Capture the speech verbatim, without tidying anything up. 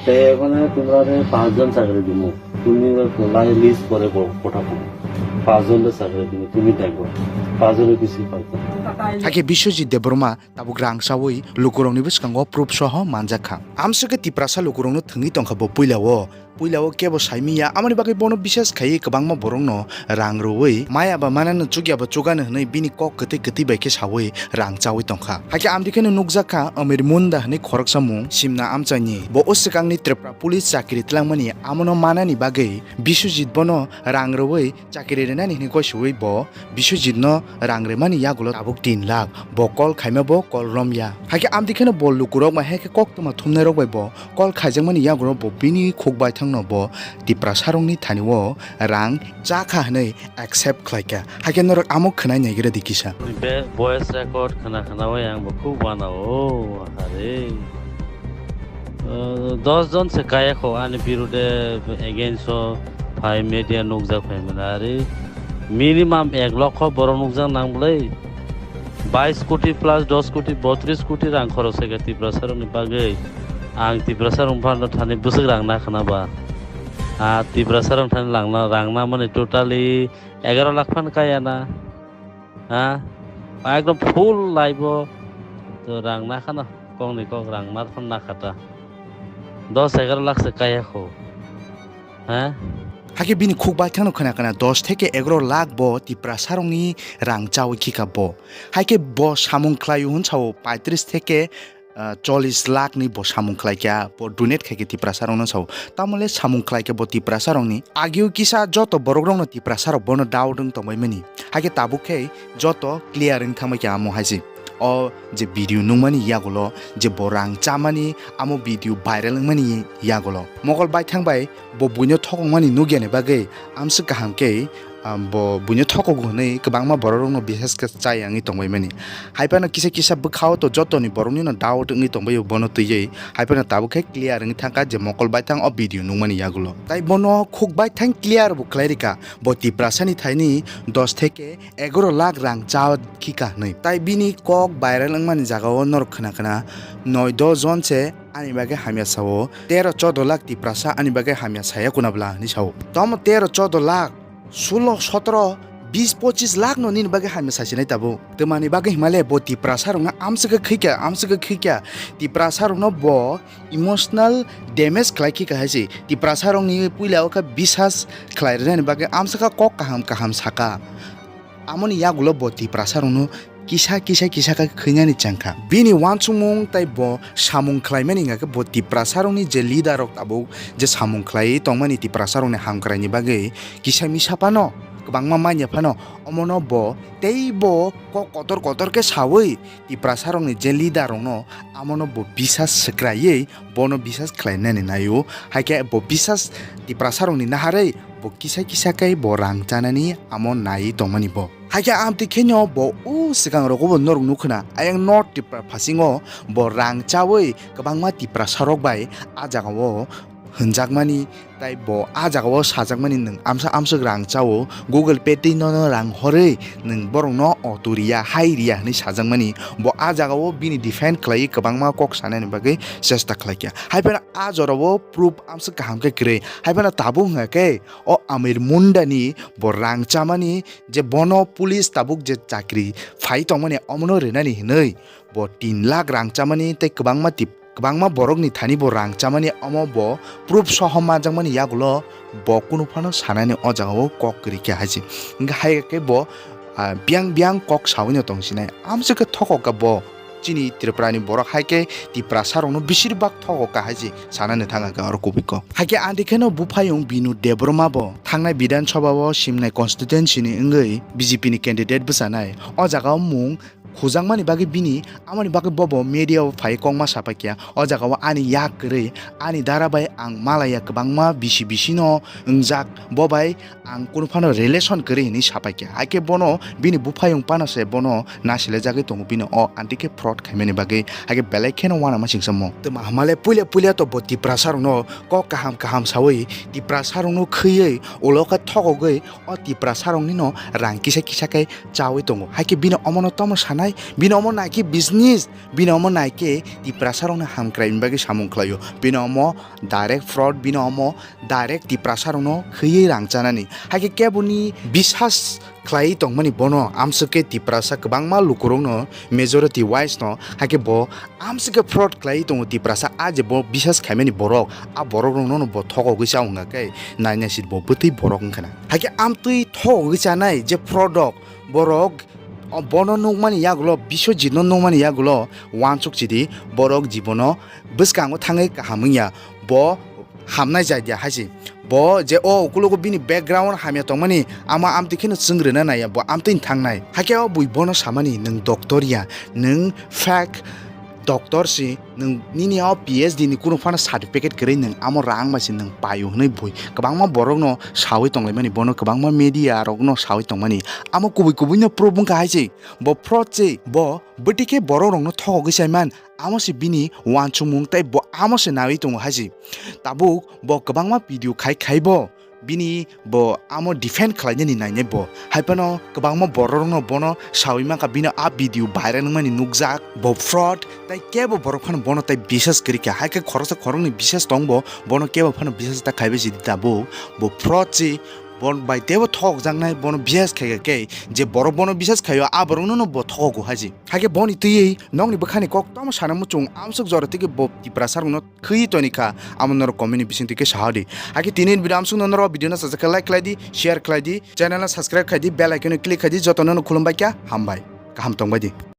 Te মানে তোমরা রে পাঁচজন চাকরি দিব, তুমি ওই লাই লিস্ট করে প-, পঠাবো, পাঁচজন রে চাকরি দিব, তুমি দেখো, পাঁচজনের কিছু পাইতো। Hakhe Biswajit Debbarma tabuk rang chawi lukurokni bwskango proof soho manjak kha. Amswkhe Tiprasa lukurokno thwngwi tongkha bo puilao. Puilao kebo saimiya, amoni bagwi bono bises khaiwi kwbangma borokno rang rwui, maya ba manano chukya ba chugano hwnwi bini kok kwtwi kwtwi bai khe saui rang chaui tongkha. Hakhe amtwi kheno nukjak kha Amir Munda hwnwi khoroksa mung Simna amchaini. Bo o swkangni Tripura Police chakri twlangmani, amono manani bagwi Biswajit bono rang rwui chakri rwnani hwnwi goisoui bo Biswajitno rang rwmani yagulo tabuk tin lakh. Bo call khaima bo call romya. Hakhe amtwi kheno bo lukurok bai hakhe koktwma thumnairok bai bo call khaijakmani yagulo bo bini khuk baithangno bo Tiprasarokni thani o rang cha kha hwnwi accept khlai kha. Hakhe norok amo khwnai naigra di kisa. Be voice record khna khna bai ang bo khuk wana o, are. Uh, dos jon se kaya kho ani birude against o phai media nukjak phai mani, are. Minimum ek lokho borok nukjak nang bwlai. Bais koti plus dos koti, botris koti rang khorok se kha Tiprasarokni bagwi. Ang Tiprasarok phano thani bwswk rang na khna ba. Ah, Tiprasarok thani langna, rang na mani totally egaro lakh phan kaya na. Ha? Ekdom full life o to rang na khana, kok ni kok rang mar phano na khata. Dos egaro lakh se kaya kho. Ha? Hakhe bini khuk baithangno khna khna dos theke egaro lakh bo Tiprasarokni rang chawi khika bo. Hakhe bo samung khlai hwn sao paitris theke, ah, chollis lakh ni bo samung khlai kha, bo donate khai khe Tiprasarokno sao. Tamole samung khlai khe bo Tiprasarokni. Agio kisa joto borokrokno Tiprasarok bono doubt wng tongbai mani. Hakhe tabuk khe joto clear wng thangbai kha amo hai se. O je video nungmani yagulo je bo rang chamani, amo video viral wngmani yagulo. Mokol baithang bai bo buino thokongmani nukyani bagwi amswk kaham khe, ah, bo buino thokogo hwnwi kwbangma bororokno bisas khe chayangwi tongbaimani. Haiphano kisa kisa bwkhao to jotoni boroknino doubt wngwi tongbaio bono twiwi. Haiphano tabuk khe clear wngwi thangkha je mokol baithang o video nungmani yagulo. Tai bono khuk baithang clear bo khlai rikha. Bo Tiprasani thaini dos theke egaro lakh rang cha khika hwnwi. Tai bini kok viral wngmani jagao norok khna khna noi dos jon se ani bagwi hamya sao, tero chodo lakh Tiprasa ani bagwi hamya saya kuna bwla hwnwi sao. Tomo tero chodo lakh, sulo sotoro, bis pochis lakh no nini bagwi hamya sasinai tabuk. Twmani bagwi himale bo Tiprasa rokno amswkhe khikya, amswkhe khikya. Tiprasa rokno bo emotional damage khlai khika hai se. Tiprasa rokni puila o khe bisas khlai rwnani bagwi amswkha kok kaham kaham saka. Amoni yagulo bo Tiprasarokno kisa kisa kisa khe khwinani chengkha. Bini uansukmung tai bo samung khlaimani hwnkha khe bo Tiprasarokni je leader rok tabuk je samung khlaiwi tongmani Tiprasarokni hamkraini bagwi kisa misa phano kwbangma manya phano omono bo tei bo kok kotor kotor khe sawi Tiprasarokni je leader rokno amono bo bisas swkraiwi bono bisas khlainani naio. Haikhe bo bisas Tiprasarokni naharwi bo kisa kisa khe bo rang chanani amo naiwi tongmani bo. Haikhe amtwi kheno bo o swkang rogo bo norok nukho na, ayang North Tripura phasingo bo rang chawi kwbangma Tiprasarok bai a jagao hwnjakmani, tai bo a jagao sajakmani nwng amsa amswk rang chao, Google Pay twi nono rang horwi nwng borokno auto riya, hai riya hwnwi sajakmani. Bo a jagao bini defend khlaiwi kwbangma kok sanani bagwi chesta khlaikha. Haiphano a jorao proof amswk kaham khe kwrwi. Haiphano tabuk hwnkha khe o Amir Mundani bo rang chamani je bono police tabuk je chakri phai tongmani omono rinani hinwi bo tin lakh rang chamani tei kwbangma tip-, kwbangma borokni thani bo rang chamani omo bo proof soho manjakmani yagulo bo kunu phano sanani o jagao kok kwrwi khe hai se. Hwnkhe hai khe bo, ah, biyang biyang kok sawino tong sinai. Amswk khe thokok kha bo chini Tripurani borok hai khe Tiprasarokno beshirbak thokok kha hai se sanani thang kha oro kubui kok. Hai khe adi kheno buphayung Binu Debbarma bo thangnai Bidhan Sabha o Simnai constituency ni wngwi B J P ni candidate bwchanai. O jagao mung Hujakmani bagwi bini, amoni bagwi bobo media o phai kok ma sapai kha. O jaga o ani yak kwrwi, ani dara bai ang malaya kwbangma bisi bisi no wngjak, bo bai ang kunu phano relation kwrwi hinwi sapai kha. Hai khe bono bini buphayung phano se bono nasilajagwi tongo, bini o anti khe fraud khaimani bagwi. Hai khe belai kheno uanama singsa mo. Twma hamale puila puila to bo Tiprasa rokno kok kaham kaham sawi, Tiprasa rokno khwiwi ulo khe thokogwi o Tiprasa rokni no rang kisa kisa khe chawi tongo. Hai khe bini omono tomo sanai. Bini omo naikhe business, bini omo naikhe Tiprasa rokno hamkrai ni bagwi samung khlaio. Bini omo direct fraud, bini omo direct Tiprasa rokno khwiwi rang chanani. Haikhe keboni bisas khlaiwi tongmani bono amswk khe Tiprasa kwbangma lukurokno majority wise no haikhe bo amswk khe fraud khlaiwi tongo Tiprasa, a je bo bisas khaimani borok, a borok rokno no bo thokogwi cha wngkha khe nainai si bo bwtwi borok wngkha na. Haikhe amtwi thokogwi chanai je fraud rok borok o bono nukmani yagulo, Biswajit no nukmani yagulo uansuk chidi, borok jibono bwskango thangwi kaham wngya, bo hamnai jai dia haisi. Bo je o ukulogo bini background hamya tongmani, ama amtwi kheno chwng rwna naiya, bo amtwini thangnai. Hakhe o bui bono samani, "Nwng doctor ya, nwng fake doctor si, nwng nini o P H D ni kunu phano certificate kwrwi nwng amo rang bai se nwng paio," hwnwi bui kwbangma borokno sawi tonglaimani, bono kwbangma media rokno sawi tongmani. Amo kubui kubui no proof wngkha hai se, bo fraud se, bo bwtwi khe borok rokno thokogwi chaiman, amo se bini uansukmung tei bo amo se nawi tongo hai se. Tabuk bo kwbangma video khai khai bo bini bo amo defend khlainani nainai bo. Hai phano kwbangma borok rokno bono sawi mankha, bini a video viral wngmani nukjak, bo fraud, tei kebo borok phano bono tei bisas kwrwi kha. Hai khe khoroksa khoroknwi bisas tong bo, bono kebo phano bisas ta khaibai si tabuk, bo fraud si, bo bai teibo thokjaknai, bono bisas khai kha khe je borok bono bisas khaio, a borokno no bo thokogo hai si. Hai khe boni twiwi nokni bwkhani kok tamo sana muchung amsuk jora tei khe bo Tiprasa rokno khwi toni kha, amo norok comment ni bising twi khe saha di. Hakhe tini ni video amsuk no norok video no sajak khe like khlai di, share khlai di, channel no subscribe khai di, bell icon no click khai di, joto no khulumbai kha, hambai. Kaham tongbai di.